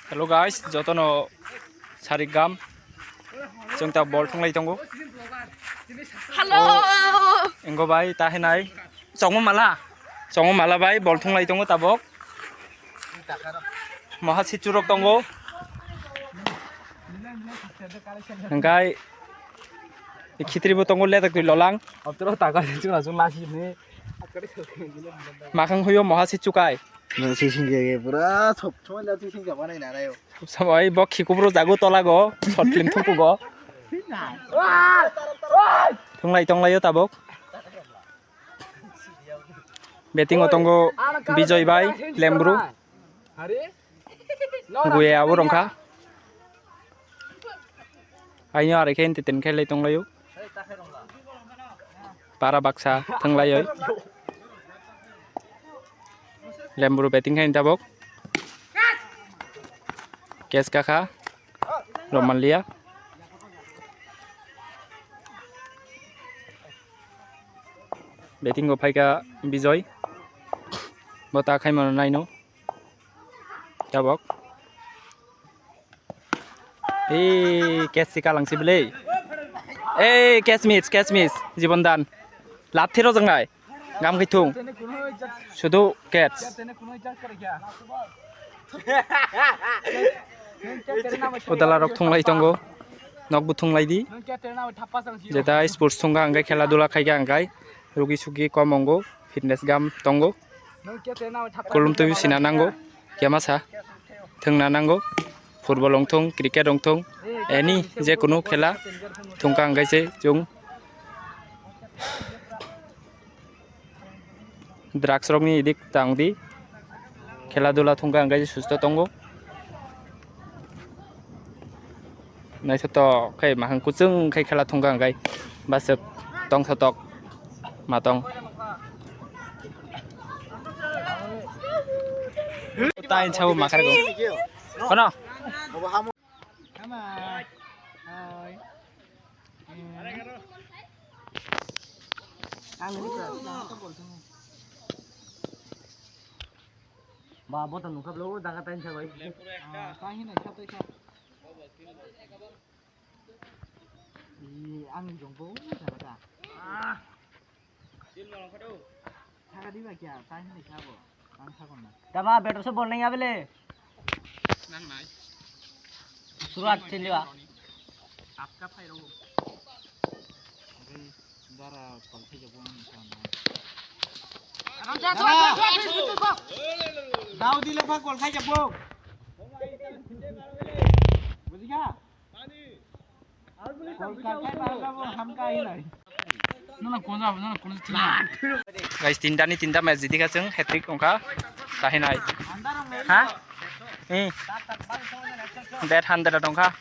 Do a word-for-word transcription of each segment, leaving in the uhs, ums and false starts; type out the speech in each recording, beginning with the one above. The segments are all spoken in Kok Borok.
Hello guys, jotono sarik gam. Chwng ta bol thunglai tongo. Hello. Engo bai ta hinai. Chongmo mala. Chongmo mala bai bol thunglai tongo tabok. Maha sichurok tongo. Hingkai khitribo tongo ledak twi lolang. Abtoro taga sichung asung lasi ni. Makhang huyo maha sichukai. Sising jage pura sob somoi na sising jaba nai nanayo. Samai bo khikubru jago tolago, short film thumpugo. Thunglai tonglaio tabok. Betting o tongo Bijoy bai Lembru. Guya abo rongkha. Aino ari khe entertain khailai tonglaio. Para baksa thwnglaioi. Lembru betting khaini tabok. Catch kakha Romanlia. Betting o phaikha Bijoy. Bo ta khaimano naino. Tabok. Ei, catch si kalang si bwle. Ei, catch miss, catch miss. Jibon dan. Lathi rojak nai. Gam khai thung. Sudu catch. Udala rok thunglai tongo. Nokbo thunglai di. Jeta sports thungkha hingke khela dula khaikha hingke. Rugi sugi kom ongo. Fitness gam tongo. Kulum twi sina nango. Kemasa thwngna nango. Football wngthung, cricket wngthung, any jekunu khela thungkha hingkhe se chwng drugs rokni addict tangdi. Khela dula thungkha hingkhe se susto tongo. Naithotok khe mahang kuchung khe khela thungkha hingkhe baswk tongthotok matong. Tain chau makargo. Kono? Ba, bota nungkha blo, daga tain chau bai. Tain hinai kha tai kha. Ih, ang jongbo, jaga da. Tama, better se bol nai abele. Surat chiliwa. Dara kol khai jabo ang sana. Dara. Dau dile pha kol khai jabo. Bujikha? Kol khai khai jabo, hamka hinai. Nana kona, nana kona chila. Guys, tinta ni tinta match jiti kha chwng, hat-trick wngkha. Kahinai. Ha? Eh. Dead hundred wngkha.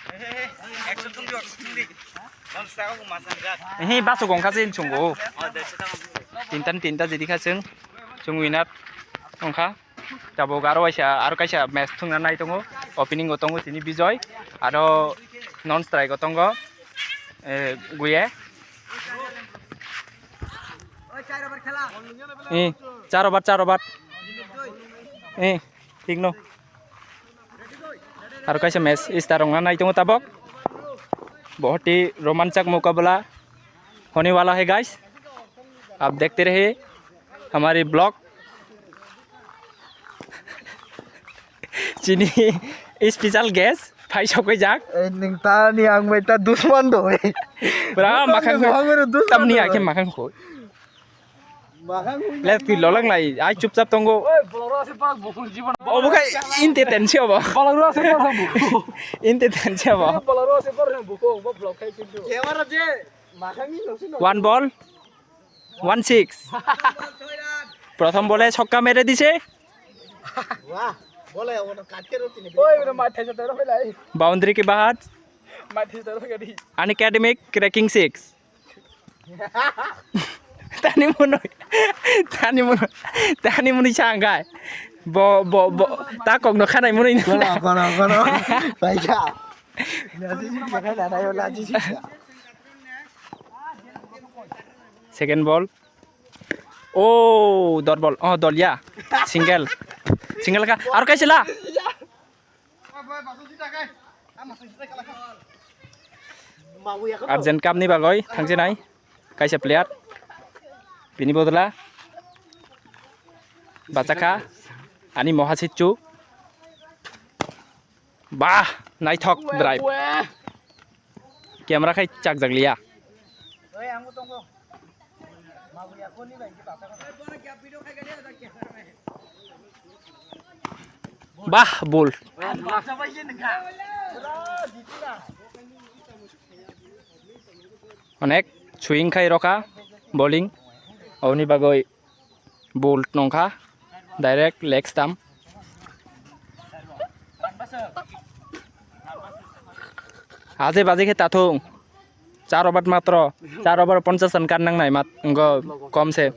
Ehe, baso gongkha se chungo. Tinta ni tinta jidi kha chwng. Chwng winner wngkha. Tabuk aro waisa, aro kaisa match thwngna nai tongo. Opening o tongo tini Bijoy. Aro non strike o tongo, eh, Guye. Eh, char over, char over. Eh, thik no. Aro kaisa match start wngna nai tongo tabok. बहुत ही रोमांचक मुकाबला होने वाला है guys, आप देखते रहिए हमारे vlog. Chini special guest phai sokoi jak. Eh, nung ta ni ang bai ta dusman do. Bra makhang ko. Tamni akhe makhang ko. Let twi lolang lai, ai chupchap tongo. Oi, bolaro ase parang bukung jiban. Obo khai inte tensi obo. Bolaro ase parang bukung. Inte tensi obo. Bolaro ase parang bukung, bo vlog khai kintu. Camera je, makhang ni nosi no. One ball, one six. Prothom bole chokka mere dise. Wah, bole ono katkhe roti ni. Oi, ono mathai sa tero lai. Boundary ke bahar. Mathai sa tero gadi. Unacademic cracking six. Tani mono, tani mono, tani mono sangkai. Bo, bo, bo, ta kok no khanai mono. Kono, kono, kono. Paisa. Laji sisi kai na nayo, laji sisi. Second ball. Oh, dot ball. Oh, dol ya. Single. Single ka. Aro kaisa la. Urgent cup ni bagwi thangsinai kaisa player. Bini bodla bachakha ani moha sichu. Bah, naithok drive. Camera khai chak jak liya. Bah, bol. Onek swing khai rokha bowling. Oni bagwi bol nongkha direct leg stump. Aje baje khe tathung. Char over matro, char over ponchas run kar nangnai mat, ngo kom se.